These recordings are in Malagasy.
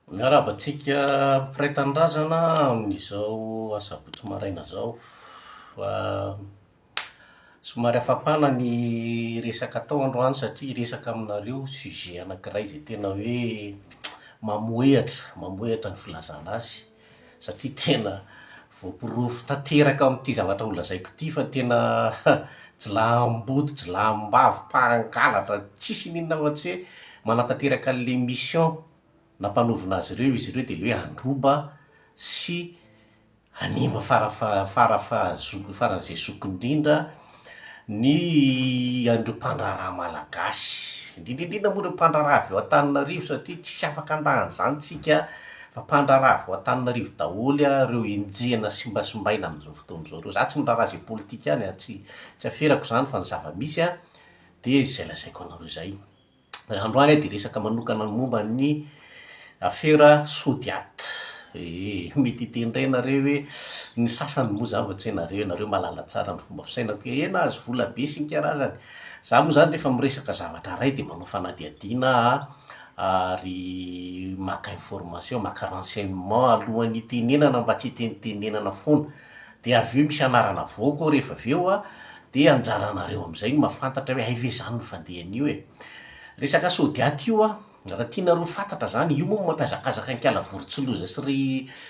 Miarahaba antsika mpiray tanindrazana amin'izao asabotsy maraina izao. Somary hafampana ny resaka atao androany satria hiresaka aminareo sujet anankiray izay tena hoe mamohehatra, mamohehatra ny filazana azy satria tena voaporofo tanteraka amin'ity zavatra holazaiko ity fa tena jiolahimboto, jiolahim-bavy, mpangalatra, tsisy n'inona afa-tsy hoe manatanteraka an'le mission nampanaovina azy ireo izy ireo dia le hoe handroba sy hanimba fara fara faha-zoky faran'izay zoky indrindra ny an'ireo mpandraharaha malagasy, indrindra indrindra moa ireo mpandraharaha avy ao Antananarivo satria tsisy afaka handà an'izany tsika fa mpandraharaha avy ao Antananarivo daholo ireo enjehina simbasimbaina amin'izao fotoana izao ireo, za tsy miraharaha izay politika any an, tsy tsy aferako izany fa ny zava-misy an dia izay lazaiko anareo izay. Androany aho dia hiresaka manokana ny momba ny afera Sodiat. Ee, mety hiteny indray nareo hoe, ny sasany moa zany vao tsy hainareo, ianareo mahalala tsara ny fomba fisainako hoe, ee nahazo vola be sy ny karazany. Za moa zany rehefa miresaka zavatra iray dia manao fanadihadiana aho ary maka information, maka renseignement alohan'ny hitenenana mba tsy hitenitenenana foana. Dia avy eo misy anarana avoaka ao rehefa avy eo an, dia anjaranareo amin'izay ny mahafantatra hoe hay ve izany no fandehan'io e. Resaka Sodiat io an, raha tianareo ho fantatra izany, io moa no mampihazakazaka an'i Vorotsiloza sy ry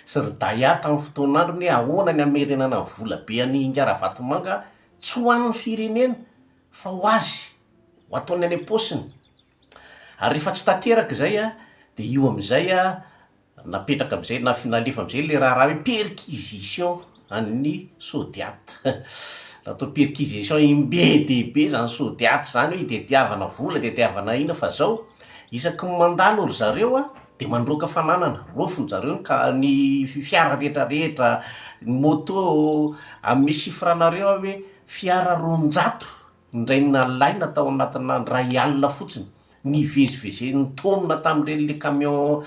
sy ry Daya tamin'ny fotoan'androny hoe ahoana ny hamerenana ny vola be an'i Ingahy Ravatomanga tsy ho an'ny firenena fa ho azy, ho ataony any am-paosiny. Ary rehefa tsy tanteraka izay an, dia io amin'izay an, Napetraka amizay, na nalefa amizay le raharaha hoe perquisition an'ny Sodiat. Natao perquisition im-be dia be zany Sodiat zany hoe itadiavana vola, itadiavana inona fa zao, isaky ny mandalo ry zareo an, de mandroaka fananana, raofin-jareo ny ka- ny fiara rehetra rehetra, ny moto, hanome chiffre anareo aho hoe fiara 200 indray nalaina tao anatina indray alina fotsiny. Nivezivezen'ny taomina tamin'ireny le camion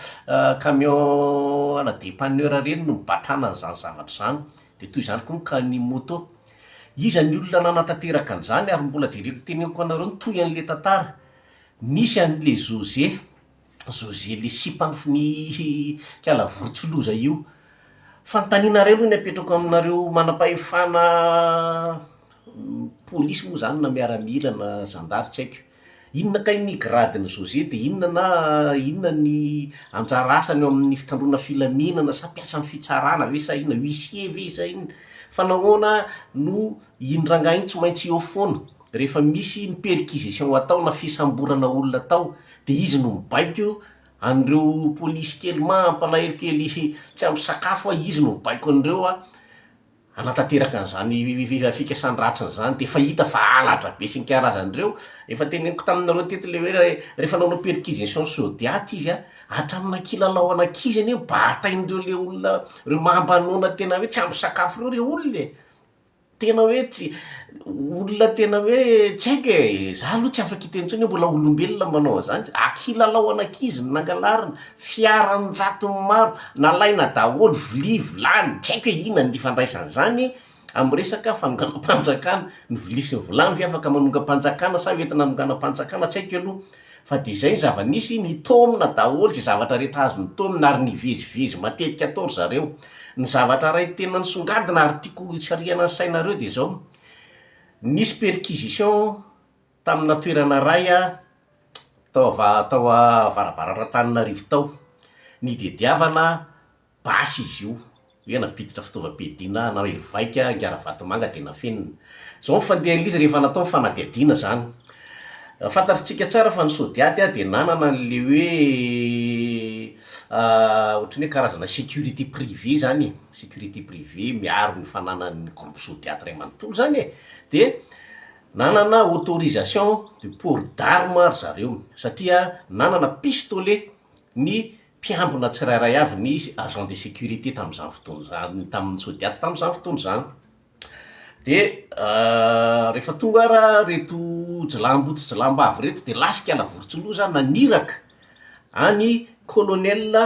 camion ana depanneur ireny no nibatana an'izany zavatra izany. Dia toy izany koa ny cas ny moto. Iza ny olona nanatanteraka an'izany ary mbola jereko teneniko anareo ny tohin'le tantara. Nisy an'le José, José le sipan'ny kiala vorotsiloza io. Fanontaniana iray aloha ny apetrako aminareo manam-pahefana polisy moa izany na miaramila na zandary tsy haiko. Inona kay ny grade-n'i José dia inona na inona ny anjara asany eo amin'ny fitandroana filaminana sa mpiasan'ny fitsarana ve sa inona, huissier ve sa inona? Fa nahoana no iny rangahy iny tsy maintsy eo foana rehefa misy ny perquisition atao na fisamborana olona atao dia izy no mibaiko an'ireo polisy kely mampalahelo kely tsy ampy sakafo a, izy no mibaiko an'ireo a. Hanatanteraka an'izany fikasan-dratsiny izany dia efa hita fa halatra be sy ny karazany ireo, efa teneniko taminareo teto le hoe rehefa nanao perquisition Sodiat izy a, hatramina kilalao an'ankizy anie batain'ireo le olona ireo mamba noana tena hoe tsy ampy sakafo ireo re olona e, tena hoe tsy olona tena hoe tsy haiko e, za aloha tsy afaka hiteny intsony hoe mbola olombelona manao an'izany, akilalao an'ankizy no nangalarina, Fiara an-jatony maro, nalaina daholo, vilia, vilany, tsy haiko hoe inona ny ifandraisan'izany amin'ny resaka fanonganam-panjakana, ny vilia sy ny vilany ve afaka manongam-panjakana sa hoentina hanonganam-panjakana, tsy haiko aloha, fa dia izay ny zava-nisy, nitaomina daholo izay zavatra rehetra azo nitaomina ary nivezivezy matetika tao ry zareo. Ny zavatra iray tena nisongadina ary tiako hisarihana ny sainareo dia izao, nisy perquisition Tamina toerana iray tao tao avarabaran'Antananarivo tao, nidediavana basy izy io, hoe nampiditra fitaovam-piadiana na hoe vaika ingahy Ravatomanga dia nafenina. Izao ny fandehan'ilay izy rehefa natao ny fanadihadiana izany. Fantatritsika tsara fa ny Sodiat dia nanana an'ilay hoe ohatran'ny hoe karazana sécurité privée izany e, sécurité privée miaro ny fananan'ny groupe Sodiat iray manontolo izany e, dia Nanana autorisation de port d'arme ry zareo satria nanana pistolet ny mpiambina tsirairay avy ny agent de sécurité tamin'izany fotoana izany, tamin'ny Sodiat tamin'izany fotoana izany. De rehefa tonga ara reto jiolahimboto sy jiolahim-bavy reto de lasika Lavorotsiloza naniraka an'i colonel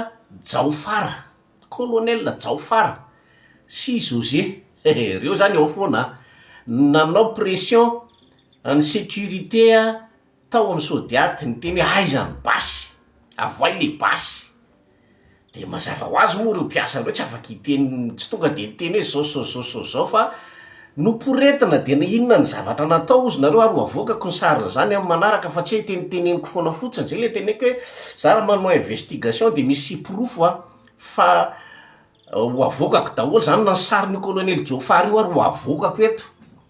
Jaofara. Colonel Jaofara sy José, hehe, reo zany ao foana an, nanao pression an'ny sécurité tao amin'ny Sodiat niteny hoe aiza ny basy, avoay le basy. De mazava ho azy moa ireo mpiasa ireo tsy afaka hiteny, tsy tonga de niteny hoe zao zao zao zao zao fa noporetina de inona ny zavatra natao hozy nareo ary ho avoakako ny sarin'izany amin'ny manaraka fa tsy hoe teniteneniko foana fotsiny, zay le teneniko hoe za raha manao investigation de misy porofo an, fa ho avoakako daholo zany na ny sarin'io colonel Djofar io ary ho avoakako eto,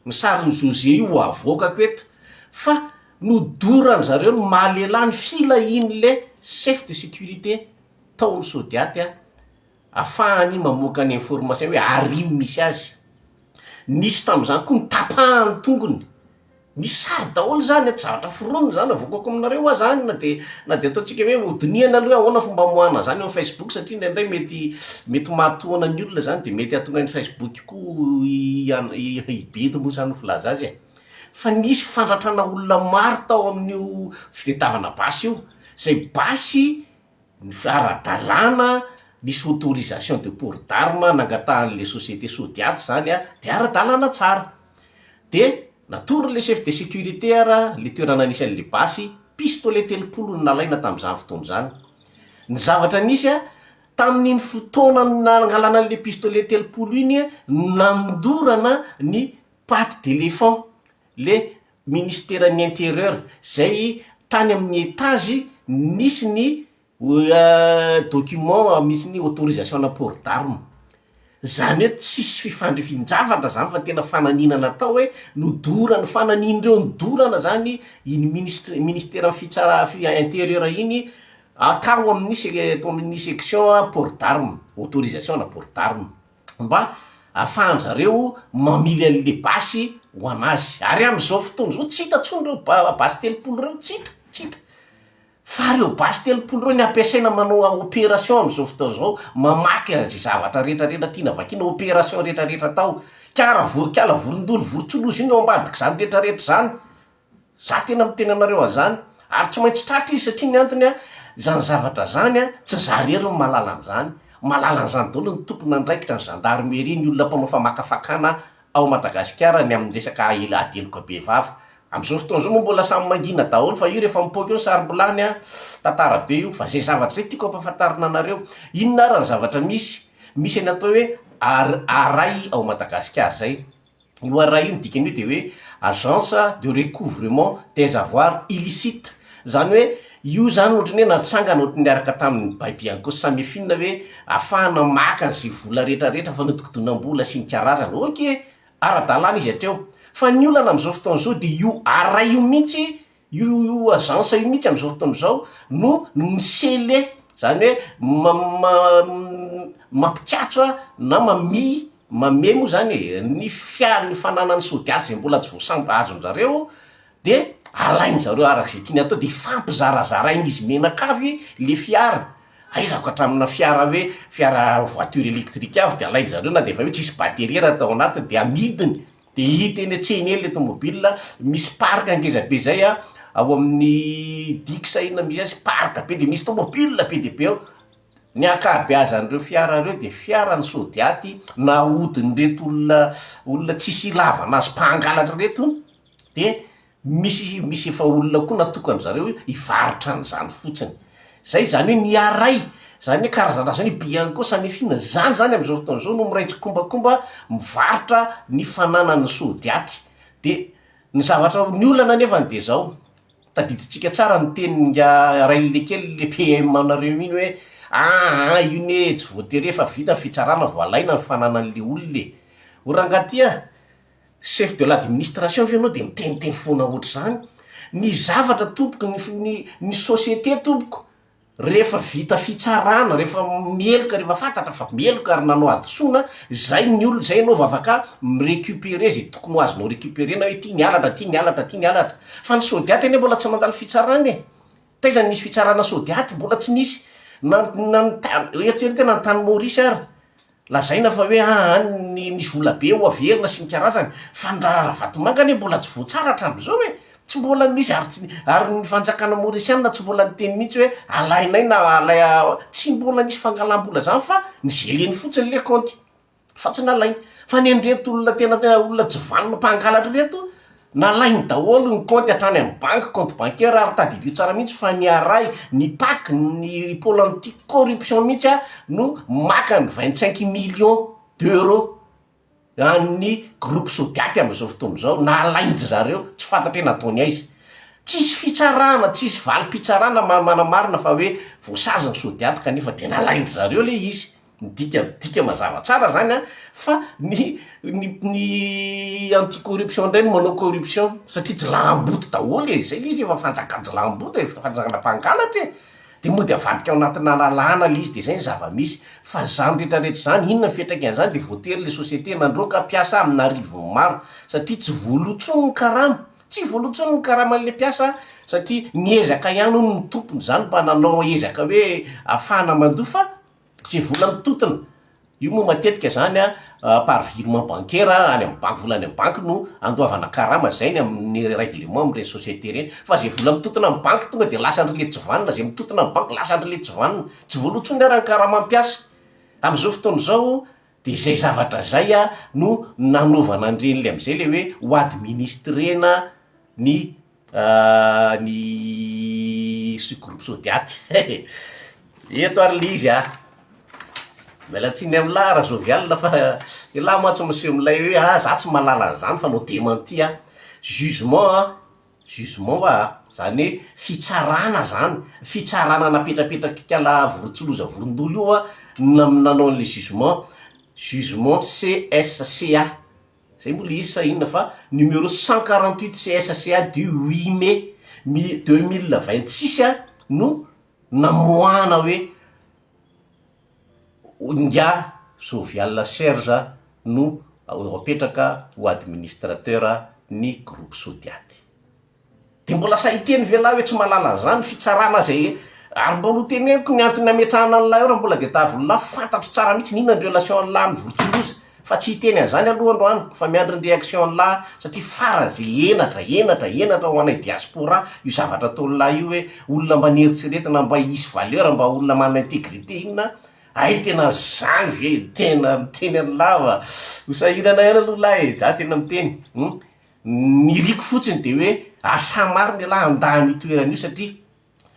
ny sarin'i José io ho avoakako eto fa nodoran-dry zareo ny maha lehilahy ny filahian'le chef de sécurité. tao amin'ny Sodiat afahany mamoaka ny information hoe ary ino misy azy. Nisy tamin'izany koa notapahany tongony. Misy sary daholo zany a, tsy zavatra foronina zany, avoakako aminareo aho zany na de na de ataontsika hoe hodinihana aloha hoe ahoana fomba amoahana zany eo amin'ny Facebook satria indraindray mety mety mahatohana ny olona zany de mety hahatonga ny Facebook koa hibedy moa zany ny filaza azy e. Fa nisy fandratrana olona maro tao amin'io fitadiavana basy io, zay basy ara-dalàna, nisy autorisation de port d'arme nangatahan'le société Sodiat zany a, de ara-dalàna tsara. De natoron'le chef de sécurité ara le toerana nisy an'le basy, pistolet 30 no nalaina tamin'izany fotoana izany. Ny zavatra nisy a, tamin'iny fotoana nangalana an'le pistolet 30 iny a, nandorana ny patte d'éléphant, le Ministeran'ny Intérieur, zay tany amin'ny étage nisy ny document misy ny autorisation ana port d'arme. Zany hoe tsisy fifandrifin-javatra zany fa tena fananiana natao hoe nodorana, fananian'ireo nodorana zany iny ministre ministeran'ny fitsara- intérieur iny tao amin'ny se- tao amin'ny section port d'arme, autorisation ana port d'arme. mba afahan-drareo mamily an'le basy ho an'azy, ary am'zao fotoana zao tsy hita tsony reo ba- basy 30 reo, tsy hita, tsy hita, fa reo basy 30 reo ny ampiasaina manao opération am'zao fotoana zao, mamaky an'zay zavatra retraretra tiana vakiana, opération retraretra atao, kara vo- kala vorondolo vorontsoloza io ny ao ambadik'zany retraretra zany. Za tena miteny anareo an'zany, ary tsy maintsy tratra izy satria ny antony a, zany zavatra zany a, tsy za rery no mahalala an'zany, mahalala an'zany daholo ny tompon'andraikitra, ny gendarmerie, ny olona mpanao famakafakana ao Madagasikara ny amin'ny resaka ady heloka be vava. Am'zao fotoana zao moa mbola samy mangina daholo fa io rehefa mipoaka eo ny sarom-bilany a, tantara be io, fa zay zavatra zay tiako ampahafantarina anareo. Inona ara ny zavatra misy? Misy ny atao hoe ar- aray ao Madagasikara zay. Io ARAI io ny dikan'io de hoe Agence de recouvrement des avoirs illicites, zany hoe io zany ohatran'ny hoe natsangana ohatran'ny niaraka tamin'ny bail Bianco sy Samifin hoe afahana maka an'izay vola retraretra fanodikodinam-bola sy ny karazany, ok, ara-dalàna izy hatreo, fa ny olana am'zao fotoana zao de io ARAI io mihitsy Io io agence io mihitsy am'zao fotoana izao no mi-sceller, zany hoe mampikatso a na mamihy, mamehy moa zany e, ny fia- ny fananan'ny Sodiat zay mbola tsy voasambo azon-jareo de alain-jareo arak'izay tiany atao de ifampizarazarain'izy mianakavy le fiara, aizako hatramina fiara hoe fiara voiture électrique avy de alain-jareo na de efa hoe tsisy batterie raha tao anatiny de amidiny. De hita eny an-tsena eny le tomobile, misy parc ngeza be zay a, ao amin'ny digue sa inona misy azy, parc be de misy tomobile be dia be ao, ny ankabeazan'ireo fiara reo de fiaran'ny Sodiat nahodin'ireto olona olona tsisy ilavana azy mpangalatra reto de Misy misy efa olona koa natokan-dry zareo hivarotra an'izany fotsiny. Zay zany hoe ny aray, zany hoe karazana zany hoe Bianco Samifin zany zany am'zao fotoana zao no miray tsikombakomba mivarotra ny fananan'ny Sodiat. De ny zavatra, ny olana anefany de zao, tadidintsika tsara ny tenin'ingahy Rainilekely le PM anareo iny hoe aa io ne tsy voatery hoe efa vita ny fitsarana vao alaina ny fananan'le olona e. O rangahy ty a! Chef de l'administration ve ianao de miteniteny foana ohatr'izany? Ny zavatra tompoko, ny ny ny société tompoko, rehefa vita fitsarana, rehefa meloka, rehefa fantatra fa meloka ary nanao hadisoana, zay ny olona, zay ianao vao afaka mi-recuperer zay tokony ho azonao recuperer-na hoe ty ny halatra, ty ny halatra, ty ny halatra. Fa ny Sodiat anie mbola tsy nandalo fitsarana e! Taiza no nisy fitsarana Sodiat? Mbola tsy nisy. Na na ny tany, eritrereto na ny tany Maorisy ary. Lazaina fa hoe aa ny misy vola be ho averina sy ny karazany, fa ny raharaha Ravatomanga anie mbola tsy voatsara hatramin'izao e! Tsy mbola nisy ary tsy ary ny fanjakana maorisianina tsy mbola niteny mihitsy hoe alainay na alay tsy mbola nisy fangalam-bola zany fa ni-geler-ny fotsiny le kaonty fa tsy nalainy. Fa ny an'ireto olona tena olona tsy vanona mpangalatra ireto. Nalainy daholo ny kaonty hatrany amin'ny banky, compte bancaire, ary tadidio tsara mihitsy fa ny Aray, ny Pac, ny pôle anti corruption mihitsy a no maka ny 25 millions d'euros an'ny groupe Sodiat amin'izao fotoana izao, nalain-dry zareo, tsy fantatra hoe nataony aiza. Tsisy fitsarana, tsisy valim-pitsarana manamarina fa hoe voasazy ny Sodiat kanefa dia nalain-dry zareo ilay izy. Midika midika mazava tsara zany an, fa ny ny ny anti corruption ndray no manao corruption satria jilamboto daholo e, zay le izy efa fanjakan-jilamboto e, fanjakana mpangalatra e, de mody avadika ao anatina lalàna le izy de zay ny zava-misy, fa zany retraretra zany inona ny fiantraikan'izany de voatery le société nandroaka mpiasa amin'arivony maro satria tsy voaloa tsony ny karama, Tsy voaloa intsony ny karaman'ilay mpiasa satria niezaka ihany hono ny tompony izany mba nanao ezaka hoe ahafahana mandoa fa izay vola mitontona, io moa matetika izany an par virement bancaire any amin'ny banky, vola any amin'ny banky no andoavana karama, izay ny amin'ny règlement amin'ireny société ireny, fa izay vola mitontona amin'ny banky tonga dia lasan-dry le tsy vanona, izay mitontona amin'ny banky lasan-dry le tsy vanona, tsy voaloa intsony ary ny karaman'ny mpiasa amin'izao fotoana izao. De zay zavatra zay a no nanaovana an'ireny le am'zay le hoe ho administrena ny ny sy groupe Sodiat eto ary le izy a, miala tsiny am'lah Rajovial fa elah mantsy miseho milay hoe ah za tsy mahalala an'zany fa anao démenti aho, jugement a. Jugement hoa a! Zany hoe fitsarana zany, fitsarana napetrapetrak'ikala vorontsiloza vorondolo io a no nanao an'le jugement, jugement CSCA, zay moa le izy sa inona fa numéro 148 CSCA du huit mai mi- 2026 a no namoahana hoe ingahy Jovial Serge no apetraka ho administrateur ny groupe Sodiat. De mbola sahy hiteny ve lahy hoe tsy mahalala an'izany fitsarana zay ary mbola ho teneniko ny antony nametrahana an'lah eo raha mbola de tavolona fantatro tsara mihitsy inona ny relation an'lah amin'ny vorontsiloza fa tsy hiteny an'izany aloha androany fa miandry ny réaction an'lah satria faran'izay henatra henatra henatra ho anay diaspora io zavatra ataon'lah io hoe olona mba nieritreretina mba hisy valeur mba olona manana intégrité inona Hay tena zany ve tena miteny an'lah va? Ho sahirana ihany aloha lah e, za tena miteny hum, ny iriko fotsiny de hoe asa marina elah handà an'io toerana io satria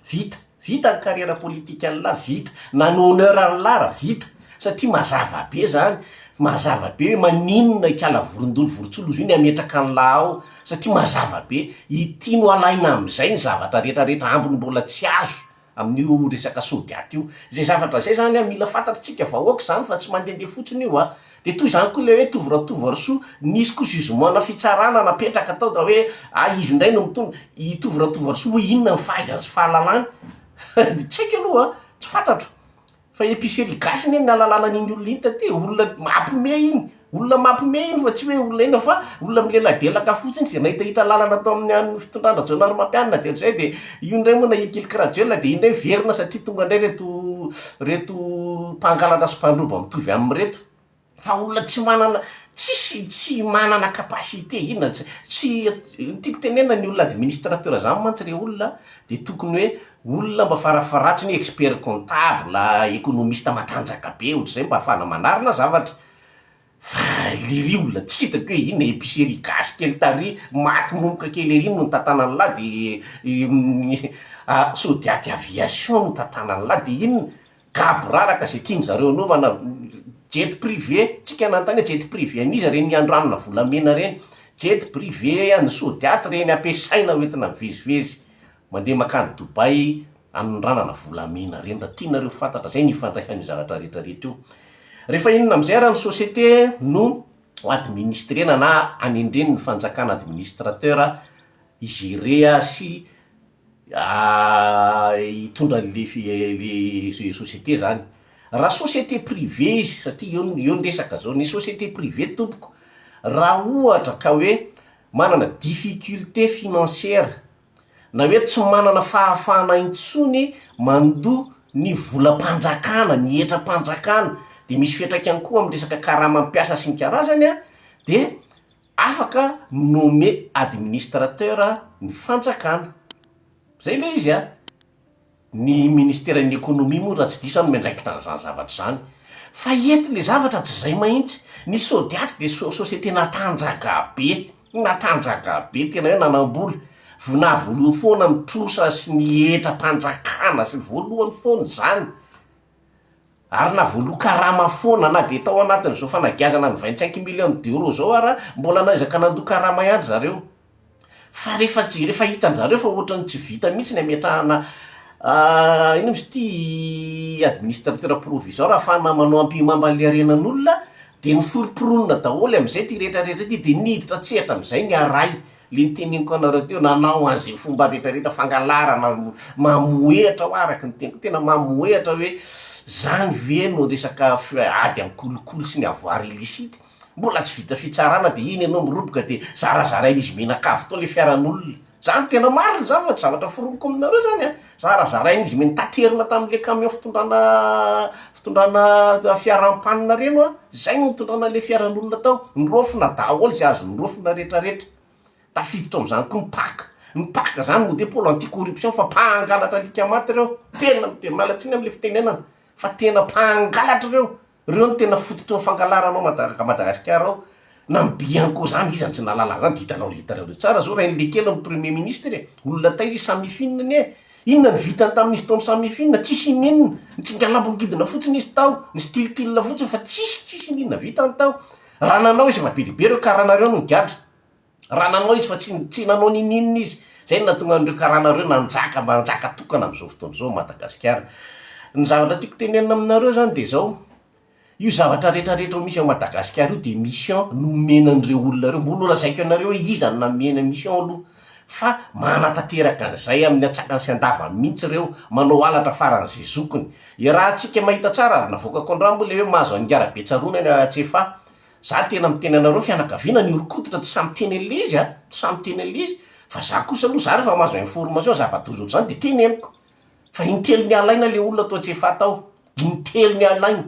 vita, vita ny carrière politique an'lah vita, na ny honneur an'lah ara vita satria mazava be zany, mazava be hoe maninona ikala vorondolo vorontsoloza io ny hametraka an'lah ao satria mazava be, ity no alaina am'zay ny zavatra retraretra ambiny mbola tsy azo. amin'io resaka Sodiat io. Izay zavatra izay zany an, mila fantatr'tsika vahoaka izany fa tsy mandehandeha fotsiny io an. De toy izany koa ilay hoe Tovo Ratovoarisoa, nisy koa jugement na fitsarana napetraka tao da hoe ah izy indray no mitondra, i Tovo Ratovoarisoa hoe inona ny fahaizany sy fahalalany? Tsy haiko aloha an, tsy fantatro. Fa epicerie gasy anie ny nahalalana an'iny olona iny taty e, olona mampime iny, olona mampime iny fa tsy hoe olona inona fa olona mileladelaka fotsiny zay nahitahita lalana tao amin'ny an'ny fitondrana Rajaonarimampianina de ohatr'izay de io indray moa nahilikiliky Rajoelina de iny indray miverina satria tonga indray reto reto mpangalatra sy mpandroba mitovy aminy reto. Fa olona tsy manana tsisy tsy manana capacité inona tsy tsy ny tiako tenenina ny olona administrateur zany mantsy re olona de tokony hoe olona mba farafaharatsiny hoe expert comptable, economiste matanjaka be ohatr'izay mba ahafahana manarina zavatra, fa lery olona tsy hitako hoe inona epicerie gasy kely tary maty momoka kely ery no nitantanan'lah de Sodiat aviation no tantanan'lah de inona Gaboraraka zay tiany zareo anaovana jet privé, tsika nanontany hoe jet privé an'iza reny andranona volamena reny, jet privé an'ny Sodiat reny ampiasaina hoentina mivezivezy mandeha makany Dubaï anondranana volamena reny raha tianareo fantatra zay ny ifandraisan'io zavatra rehetra rehetra io. Rehefa inona amizay ary ny société no ho administrena na anendren'ny fanjakana administrateur hi-gerer sy Hitondra an'le le société zany. Raha société privée izy, satria eo eo ny resaka zao, ny société privée tompoko, raha ohatra ka hoe manana difficulté financière na hoe tsy manana fahafahana intsony mandoa ny volam-panjakana, ny hetram-panjakana, de misy fiantraikany koa amy resaka karama mpiasa sy ny karazany an, de Afaka mi-nommer administrateur ny fanjakana. Zay le izy a! Ny ministeran'ny economie moa raha tsy diso aho no miandraikitra an'izany zavatra izany. Fa eto le zavatra tsy zay mahintsy. Ny Sodiat de so- société natanjaka be. Natanjaka be, tena hoe nanam-bola. Vonavoloha foana ny trosa sy ny hetram-panjakana sy ny voalohany foana izany. Ary na voaloa karama foana na dia tao anatin'izao fanagiazana ny vingt cinq millions d'euros izao ara, mbola naezaka nandoa karama ihany zareo. Fa rehefa tsy, rehefa hitan-jareo fa ohatran'ny tsy vita mihitsy ny hametrahana inona izy ity, administrateur provisoire ahafahana manao ampihimamba an'ilay harenan'olona, dia noforomporonina daholo amin'izay ity rehetra rehetra ity, dia niditra an-tsehatra amin'izay ny Arai, le niteneniko anareo teo, nanao an'izay fomba rehetra rehetra, fangalarana mamohehatra hoa araka ny teniko, tena mamohehatra hoe zany ve no resaka ady amin'ny kolikoly sy ny avoir illicite, mbola tsy vita fitsarana de iny ianao miroboka de zarazarain'izy mianakavy tao le fiaran'olona, zany tena marina zany fa tsy zavatra foroniko aminareo zany an, zarazarain'izy mian-, taterina tamin'le camion fitondrana fitondrana fiara ampanina reny hoa, zay no nitondrana le fiaran'olona tao, niraofina daholo ze azo niraofina retraretra, tafiditra ao am'zany koa ny pac, ny pac zany mody hoe pôle anti corruption fa mpangalatra alika maty reo, tena de miala tsiny am'le fitenenana fa tena mpangalatra reo, Reo no tena fototry ny fangalarana ao Mada- Madagasikara ao, na ny Bianco zany iza no tsy nahalala an'zany de hitanao hitanareo tsara zao Rainilekely no premier ministre e, olona taiza izy Samifin anie, inona no vitany tamin'izy tao am Samifin, tsisy ininona, nitsingalambongidina fotsiny izy tao, nistiltilina fotsiny fa tsisy tsisy ininona vitany tao, raha nanao izy efa be dia be reo karana reo no nigadra. Raha nanao izy fa tsy tsy nanao ninininona izy. Zay no nahatonga an'ireo karana ireo nanjaka manjaka tokana amin'izao fotoana izao Madagasikara. Ny zavatra tiako tenenina aminareo zany de zao, io zavatra retraretra misy ao Madagasikara io de mission nomena an'ireo olona ireo, mbola ho lazaiko anareo hoe iza no namena mission aloha fa manatanteraka an'izay amin'ny antsakany sy andavany mihitsy ireo, manao halatra faran'izay zokiny. Iarahantsika mahita tsara ary navoakako androany moa le hoe mahazo an'i Ngarabetsaroana any Antsefahy. Za tena miteny anareo fianakaviana niorikoditra tsy sahy miteny an'le izy a, tsy sahy miteny an'le izy, fa za kosa aloha za refa mahazo information zava-doza ohatr'zany de teneniko, fa intelo nialaina le olona tao Antsefaha tao, intelo nialaina,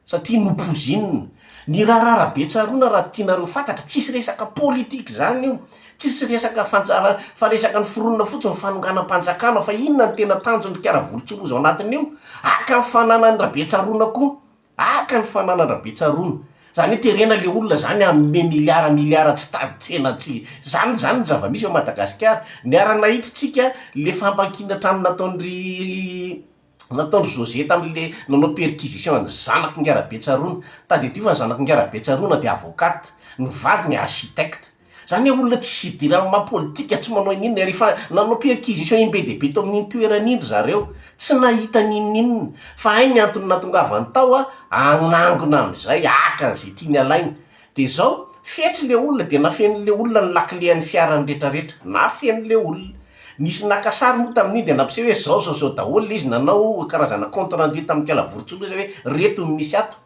satria nopoizinina, ny raharaha Rabetsaroana raha tianareo fantatra tsisy resaka politique zany io, tsisy resaka fanja- fa resaka noforonina fotsiny fanonganam-panjakana, fa inona no tena tanjon'ny karavolontsiloza ao anatin'io, haka ny fananan'i Rabetsaroana koa. Haka ny fananan-dRabetsaroana. Zany hoe terena le olona zany hanome miliara miliara tsy tady tsena tsy zany zany ny zava-misy ao Madagasikara. Niara-nahita tsika le fampakiana trano nataon-dry nataon-dry José tamin'le nanao perquisition an'ny zanak'ingahy Rabetsaroana. Tadidio fa ny zanak'ingahy Rabetsaroana dia avocate, ny vadiny architecte. Zany hoe olona tsisy idirany maha politika, tsy manao ininona, ary efa nanao perquisition imbe dia be tao amin'iny toerana iny ry zareo, tsy nahita n'inon'inona, fa hay ny antony natongavany tao a, hanangona amin'izay, haka an'izay tiany alaina. Dia izao, fetsy le olona dia nafenin'le olona ny lakile an'ny fiarany retraretra, nafenin'le olona. Nisy naka sary moa tamin'iny dia nampiseho hoe zao zao zao daholo le izy, nanao karazana compte rendu tamin'ny kala vorontsiloza hoe reto ny misy ato.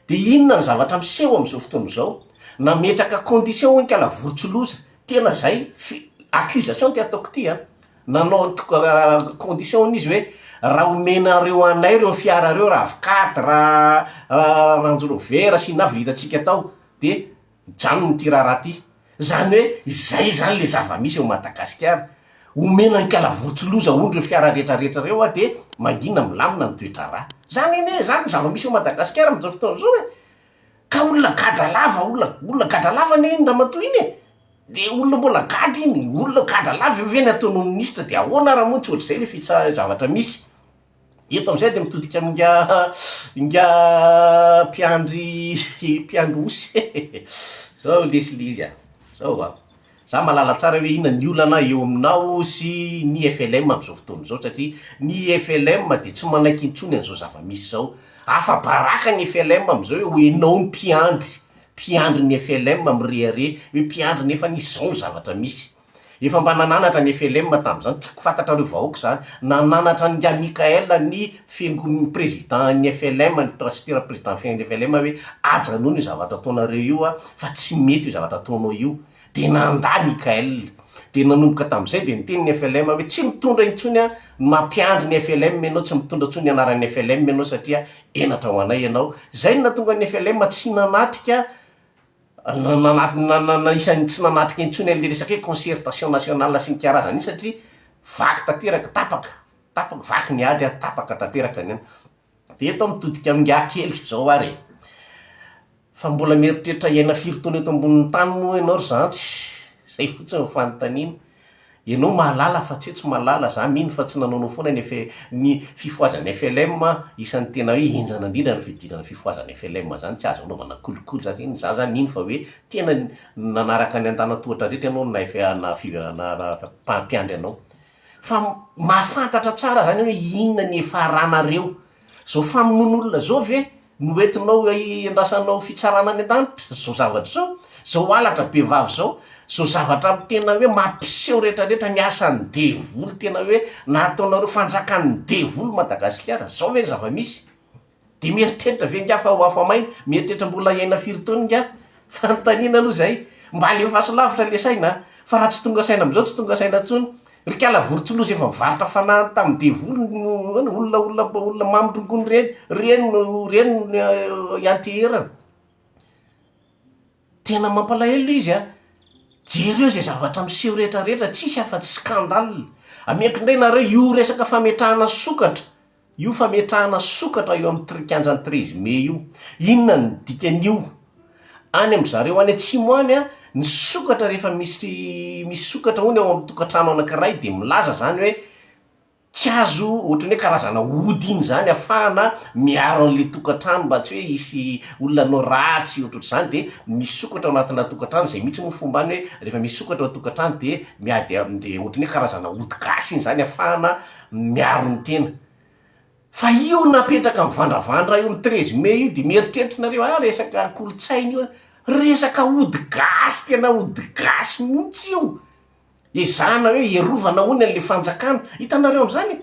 Dia inona ny zavatra miseho amin'izao fotoana izao? Nametraka condition hoy nikala vorontsiloza, tena zay fi- accusation ty ataoko ty an, nanao condition hono izy hoe raha omenareo anay reo fiara reo rav quatre, range rover sy inona avy le hitantsika tao de mijanona ity raharaha ty. Zany hoe izay zany le zava-misy eo Madagasikara. Omena ankalavorontsiloza hono reo fiara retraretra reo a de mangina milamina ny toe-draharaha. Zany anie zany ny zava-misy eo Madagasikara amzao fotoana zao e. Ka olona gadra lava, olona olona gadra lava anie iny ramatoa iny e. De olona mbola gadra iny, olona gadra lava io ve ny ataonao minisitra de ahoana ara moa tsy ohatr'izay le fitsa- zavatra misy. Eto amizay de mitodika amin'ingahy ingahy mpiandry mpiandry osy zao lesy le izy a, zao a, za mahalala tsara hoe inona ny olana eo aminao sy ny FLM amizao fotoana izao satria ny FLM de tsy manaiky intsony an'izao zava-misy zao, afa-baraka ny FLM amizao hoe enao ny mpiandry, mpiandry ny FLM mirehareha hoe mpiandry nefa anie zao ny zavatra misy. Efa mba nananatra ny FLM tamin'izany, tiako fantatrareo vahoaka izany, nananatra an'ingahy Mickaël ny fiangon- ny président ny FLM, ny pasitera président ny FLM hoe ajanony io zavatra ataonareo io a, fa tsy mety io zavatra ataonao io, de nandà Mickaël, de nanomboka tamin'izay de niteny ny FLM hoe tsy mitondra intsony a, ny mampiandry ny FLM ianao, tsy mitondra intsony ny anaran'ny FLM ianao satria henatra ho anay ianao, zay no nahatonga ny FLM tsy nanatrika Isan'ny tsy nanatrika intsony an'le resaka hoe concertation nationale sy ny karazany iny satria vaky tanteraka, tapaka, tapaka, vaky ny ady ary tapaka tanteraka ny an. De eto aho mitodika amin'ingahy kely zao ary e, fa mbola mieritreritra hiaina firy taona eto ambonin'ny tany moa ianao ry zandry? Zay fotsiny ny fanontaniana. Ianao mahalala fa tsy hoe tsy mahalala, za mino fa tsy nanaonao foana ny F ny fifohazan'ny FLM, isan'ny tena hoe henjana indrindra ny fidirana fifohazan'ny FLM zany, tsy azo anaovana kolikoly za zany, za zany nino fa hoe tena nanaraka ny andalan-tohatra rehetra ianao na F na fi na mpiandry anao. Fa mahafantatra tsara zany ianao hoe inona ny hiafaranareo. Zao famonoan'olona zao ve no entinao hiandrasanao fitsarana any an-danitra? Zao zavatra zao? Zao halatra be vava zao? Zao zavatra tena hoe mampiseho retraretra ny asan'ny devoly tena hoe nataonareo fanjakan'ny devoly Madagasikara, zao ve ny zava-misy? De mieritreritra ve ingahy fa ho afa-maina? Mieritreritra mbola hiaina firy taona ingahy? Fanontaniana aloha izay. Mba alefaso lavitra le saina a! Fa raha tsy tonga saina amizao tsy tonga saina intsony. Ry kala vorontsiloza efa mivarotra fanahy tamin'ny devoly no olona olona olona mamy rongony reny, reny no reny no ianteherana. Tena mampalahelo le izy a! Jereo izay zavatra miseho rehetra rehetra, tsisy afa-tsy scandale. Ameko indray nareo io resaka fametrahana sokatra Io fametrahana sokatra eo amin'ny trikianjan'ny 13 mai io, inona ny dikan'io? Any amin-dry zareo any atsimo any an, ny sokatra rehefa misy misy sokatra hono ao amin'ny tokantrano anankiray de milaza zany hoe tsy azo ohatran'ny hoe karazana ody iny zany afahana miaro an'le tokantrano mba tsy hoe hisy olona hanao ratsy ohatrohatr'izany de misy sokatra ao anatina tokantrano, zay mihitsy moa fomba any hoe rehefa misy sokatra ao an-tokantrano de miady am- de ohatran'ny hoe karazana ody gasy iny zany afahana miaro ny tena. Fa io napetraka mivandravandra io ny 13 mai io de mieritreritra nareo ah resaka kolontsaina io, resaka ody gasy tena ody gasy mihitsy io, ezahana hoe hiarovana hono an'le fanjakana, hitanareo am'zany e,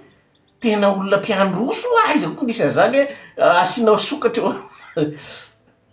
tena olona mpiandroso aiza koa nisy an'zany hoe asiana sokatra eo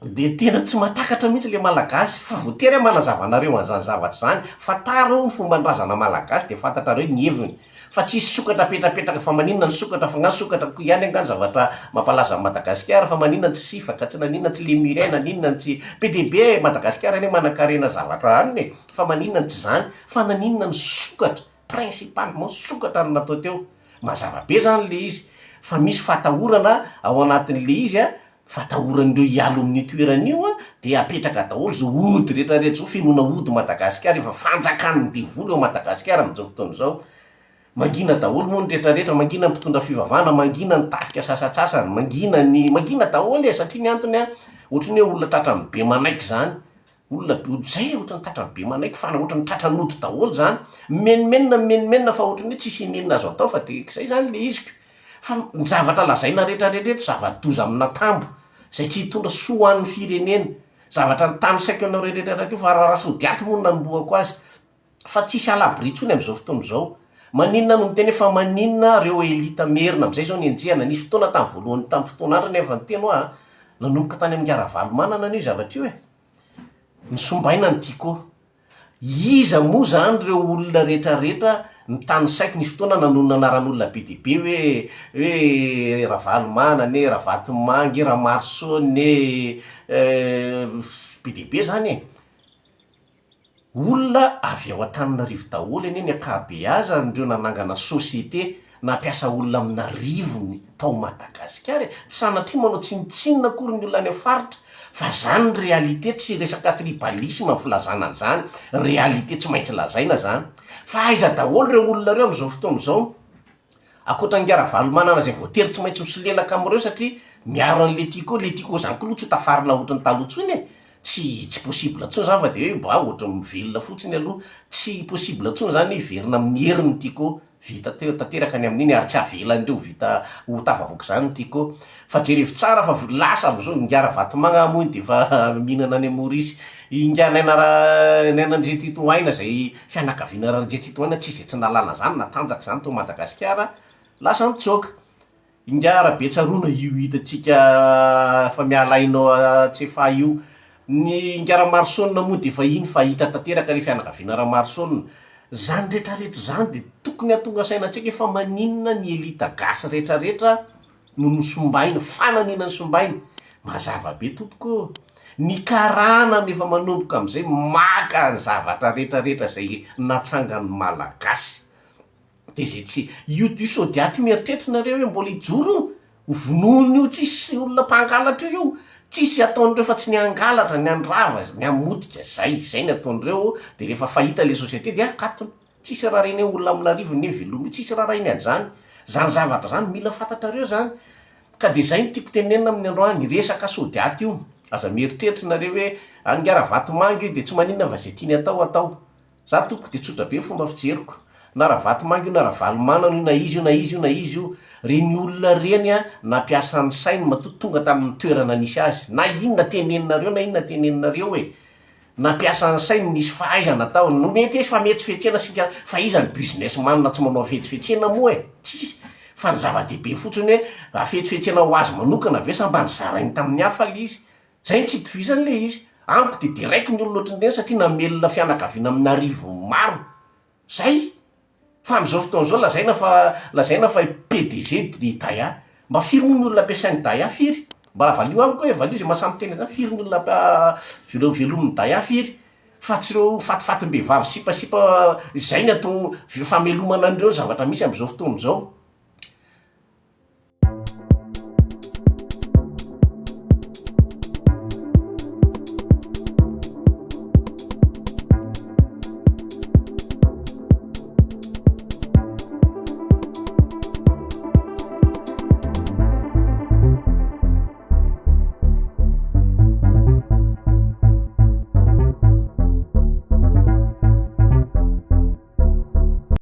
De tena tsy mahatakatra mihitsy le malagasy fa voatery aho manazava anareo an'izany zavatra izany, fantaro ny fomban-drazana malagasy de fantatrareo ny heviny, fa tsisy sokatra apetrapetraka fa maninona ny sokatra fa nga sokatra koa ihany angaha ny zavatra mampalaza an'i Madagasikara fa maninona ny tsy sifaka tsy naninona tsy lemurien naninona ny tsy be dia be e, Madagasikara anie manankarena zavatra anona e, fa maninona ny tsy izany, fa naninona ny sokatra principalement sokatra no natao teo, mazava be zany le izy fa misy fatahorana ao anatin'le izy a, Fatahoran'ireo hiala amin'io toerana io an, dia apetraka daholo izao ody rehetra rehetra izao, fenoina ody Madagasikara, efa fanjakan'ny devoly ao Madagasikara amin'izao fotoana izao. Mangina daholo moa ny rehetra rehetra, mangina ny mpitondra fivavahana, mangina ny tafika sasantsasany, mangina ny, mangina daholo e, satria ny antony an, ohatran'ny hoe olona tratran'ny be manaiky izany, olona be, izay e, ohatran'ny tratran'ny be manaiky fa ohatran'ny tratran'ody daholo izany, mimenomenona mimenomenona fa ohatran'ny hoe tsisy inianina azo atao fa dia izay izany ilay iziko. Fa ny zavatra lazaina rehetra rehetra eto zava-doza amin'atambo izay tsy hitondra soa ho an'ny firenena. Zavatra nitanisaiko anareo rehetra rehetra teo fa raharaha Sodiaty moa no nanombohako azy. Fa tsisy à l'abri intsony amin'izao fotoana izao. Maninona no miteny hoe fa maninona ireo elite merina amin'izay izao no enjehina. Nisy fotoana tamin'ny voalohany tamin'ny fotoan'andro anefa niteny hoa a, nanomboka tany amin'i Ravalomanana anie io zavatra io e. Nisombaina ny Tiko. Iza moa zany reo olona rehetra rehetra nitanisaiko nisy fotoana nanonona anaran'olona be dia be hoe hoe Ravalomanana e, Ravatomanga e, Ramaroson e, be dia be zany e. Olona avy ao Antananarivo daholo anie ny ankabeazan'ireo nanangana société nampiasa olona amin'arivony tao Madagasikara e! Tsy sanatria manao tsinontsinona akory ny olona any amin'ny faritra fa zany ny réalité tsy resaka tribalisme ny filazana an'izany, réalité tsy maintsy lazaina zany. Fa aiza daholo ireo olona ireo amin'izao fotoana izao? Ankoatra an'i Ravalomanana izay voatery tsy maintsy misolelaka amin'ireo satria miaro an'i Letiko, Letiko zany koa aloha tsy ho tafarina ohatran'ny taloha intsony e! Tsy tsy possible intsony zany fa de hoe mba ohatran'ny mivelona fotsiny aloha, tsy possible intsony zany hiverina amin'ny heriny Tiko. Vita teo tanteraka ny amin'iny ary tsy avelan'ireo vita ho tafavoaka izany ny Tiko. Fa jerevo tsara fa lasa amin'izao Ingahy Ravatomanga moa iny dia efa mihinana any Maurice. Ingahy Naina Naina Andriantitohaina izay fianakaviana Randriantitohaina tsy izay tsy nahalala an'izany natanjaka izany tao Madagasikara lasa nitsoaka. Ingahy Rabetsaroana io hitantsika fa miala aina ao Tsiafahy io. Ny Ingahy Ramarosaona moa dia efa iny fa hita tanteraka ilay fianakaviana Ramarosaona. Izany rehetrarehetra izany dia tokony hahatonga saina antsika hoe fa maninona ny elita gasy rehetrarehetra no nosombaina, fa naninona nosombaina? Mazava be tompoko ô! Ny karana no efa manomboka amin'izay maka ny zavatra rehetrarehetra izay natsangan'ny Malagasy. De zay tsy, io io Sodiat io mieritreritra nareo hoe mbola hijoro io? Ho vonoin'io tsisy olona mpangalatra io io. Tsisy ataon'ireo fa tsy ny hangalatra, ny handrava, ny hamotika, zay, zay ny ataon'ireo, de rehefa fahita le société de akatony. Tsisy rariny hoe olona amin'arivony ne veloma io, tsisy rariny an'zany. Zany zavatra zany mila fantatrareo zany. Ka de zay no tiako tenenina amin'ny androany, resaka Sodiat io, aza mieritreritra nareo hoe any nga Ravatomanga io de tsy maninona fa zay tiany atao atao. Za tompoko de tsotra be ny fomba fijeriko, na Ravatomanga io na Ravalomanana io na iza io na iza io na iza io, reny olona reny a nampiasa ny sainy matoa tonga tamin'ny toerana nisy azy, na inona teneninareo na inona teneninareo e, nampiasa ny sainy nisy fahaizana tao, no mety izy fametsifetsena sy ny fa iza ny business man tsy manao hafetsifetsena moa e, tsisy, fa ny zava-dehibe fotsiny hoe hafetsifetsena ho azy manokana ve sa mba nozarainy tamin'ny hafa le izy, Zay no tsy itovizany le izy. Amiko de deraiko ny olona ohatran'ireny satria namelona fianakaviana amin'arivony maro. Zay. Fa amin'izao fotoana izao lazaina fa lazaina fa PDG i Daya. Mba firy moa ny olona ampiasain'i Daya firy? Mba valio amiko hoe valio zay mahasahy miteny an'izany firy ny olona velo velomin'i Daya firy? Fa tsy ireo fatifatim-behivavy sipasipa izay ny atao famelomana an'ireo ny zavatra misy amin'izao fotoana izao.